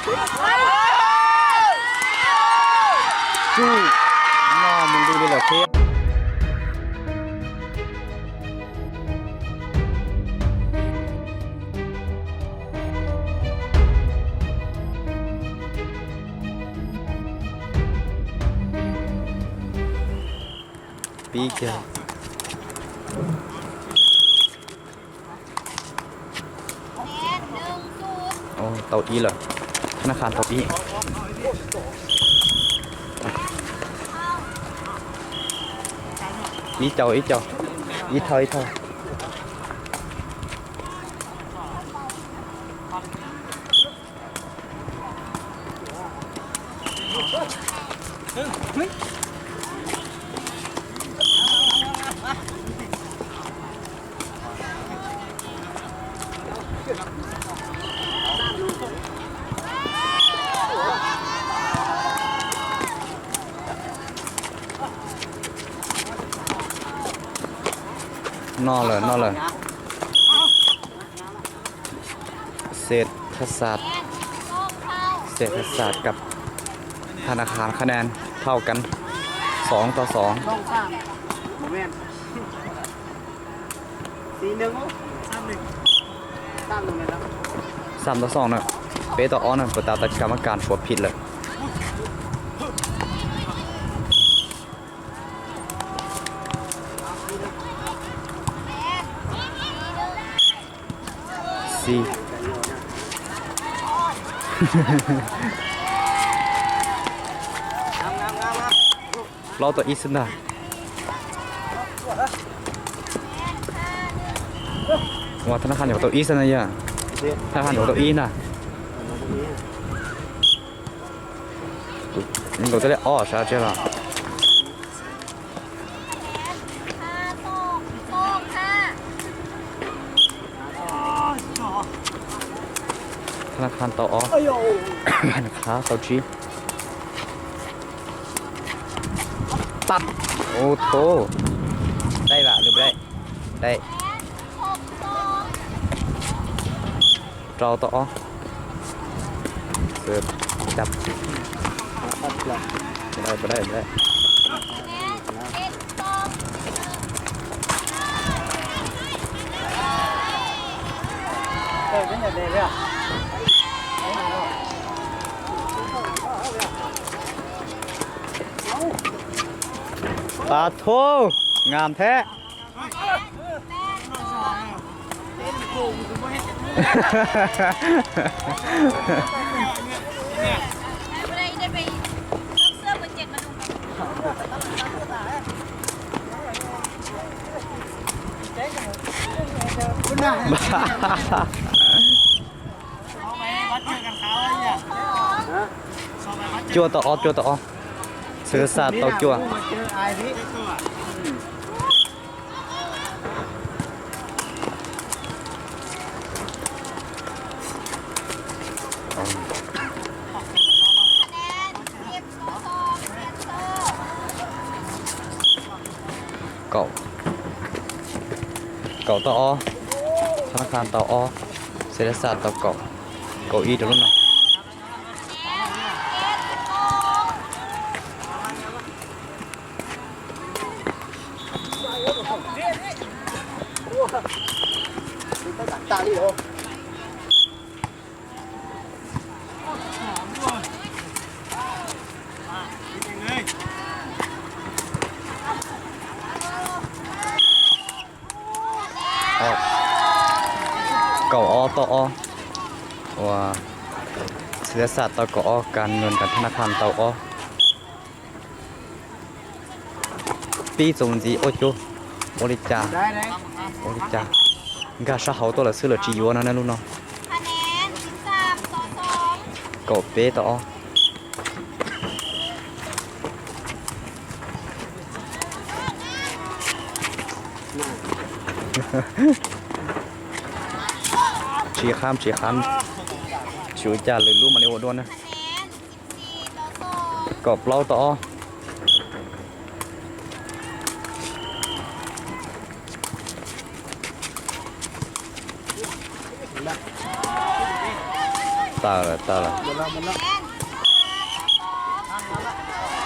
Tsuj, no mus ntu li lawm thiab. Pib kiag. Tau ib lawm. Thab nab qha tau ib. Ib caug ib caug. Ib thawj ib thawj. Noj lawm, noj lawm. Xet Thas Xas, Xet Thas Xasกับธนาคารคะแนนเท่ากัน สองต่อสอง. Xam tau xoo na, peb tau ob na, puas tas tas kam mab kas suav phim lawm. Xi. Plaub tau ib xwb ntag. Ua thab nab qha nyuam tau ib xwb na yog. Thab nab qha nyuam tau ib na. Nkaus tej li ob sab tsi los. Thab nab qha tau ob. Qha tau tsib. Tag. Ua thov. Dai vam lwm dai. Dai. Rau tau ob. Dai, dai, dai. Pab thub, ngam thiab. Cuaj tau ob, cuaj tau ob. Xwm Xas tau cuaj. Kaum, kaum tau ob, Thab Nab Qha tau ob, Xwm Xas tau kaum, kaum ib rau lub no. Kaum ob tau ob, uas Xwm Xas tau kaum ob, Kas Nuas Thab Nab Qha tau ob. Pib txuas ntxiv ua cuag, ua li cas, ua li cas, nkag sab hauv tuaj lawm xwb lawv tsis yuav no ne lub no. Kaum peb tau ob. Tsis qab, tsis qab, xyov cas lwm lub mam li ua dua na. Kaum plaub tau ob. Tawm lawm, tawm lawm.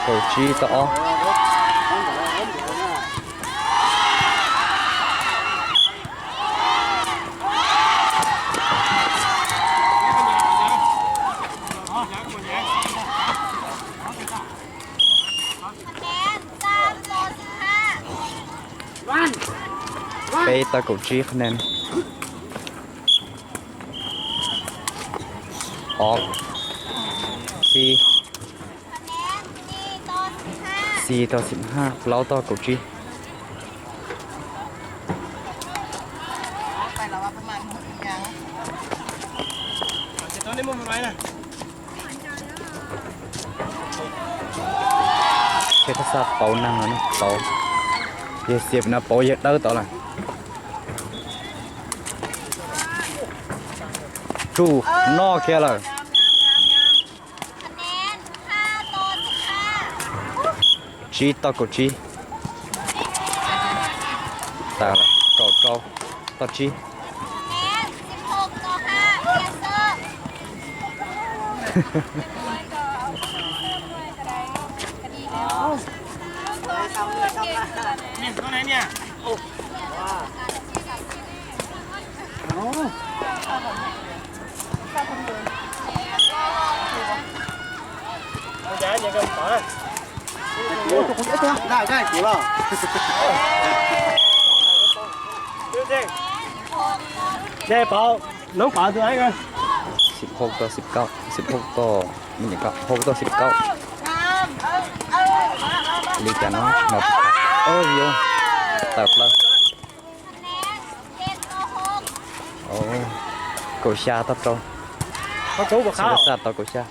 Kaum tsib tau ob. Peb tau kaum tsib qhov nees. Ob, xib, xib tau xib haj, plaub tau kaum tsib. Ces tab xaj pauv neeg no, pauv, yawg xiam no pauv yawg dawb tod lawm. Tsuj, noj kiag lawm. Tsib tau kaum tsib. Tas lawm, kaum rau tau tsib. Xib hauv tau xib kaum, xib hauv tau, xib hauv tau xib kaum. Li cas no, no, tawm plaws. Kaum xya tau rau. Xib hauv tau kaum xya.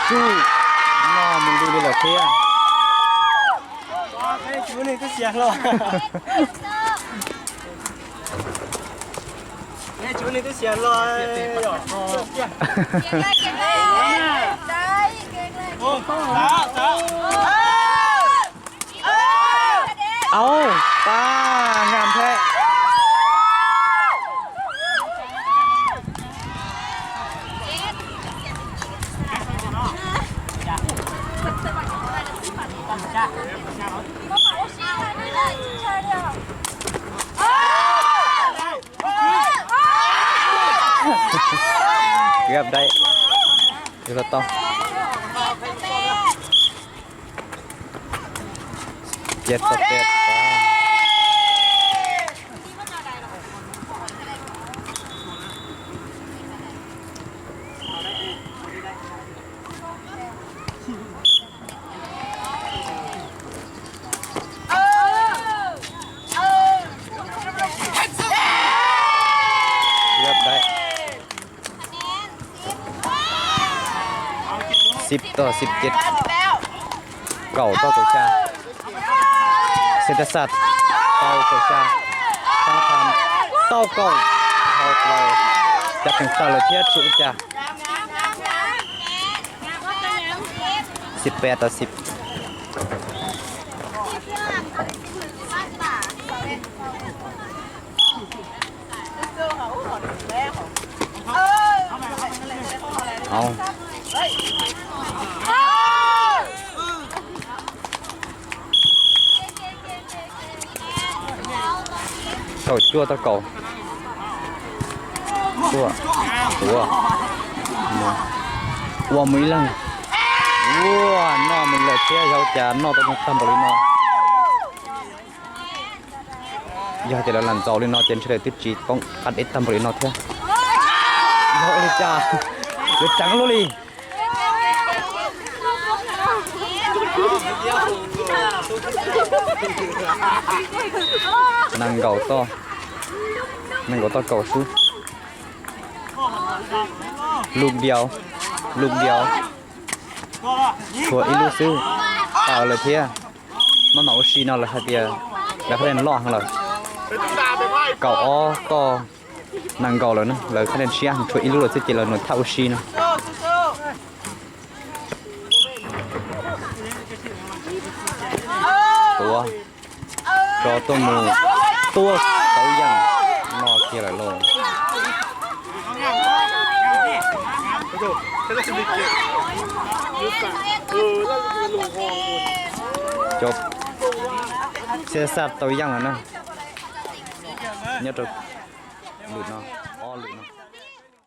Tsuj, noj mus ntws li lawm thiab. Au, pab nkag thiab. Gab dai. Yog los tau. Peb tau peb. Xib tau xib peb, kaum tau kaum xya. Xib tau xab, tau kaum xya. Xab tau kaum, tau plaws. Cas pheej tawg lawm thiab tsis ua cas. Xib peb tau xib. Au. Kaum cuaj tau kaum. Ua, ua, ua mus ib leeg. Ua, noj mus lawm thiab, yog cas noj tau tag npaum li no. Yog tias lawv lam ntxaus li no ces ntshe lawv twb tsis poob qab deb tag npaum li no thiab. Yog ua li cas, yuav tseev luaj li. Nees nkaum toj, nees nkaum toj kaum xwb. Lub diau, lub diau, tshuav ib lub xwb, tawg lawm thiab. Maj mam ua si no lawv hais tias lawv haj loj heev lawm. Kaum ob toj nees nkaum lawm na, lawv haj siab heev, tshuav ib lub lawm xwb ces lawv nua thaj ua si no. Ua rau tuaj mus tua tau yeej no kiag lawm lauj. Cov Xia Xaj tau yeej lawm na, nyob rau lwm no, ob lwm no.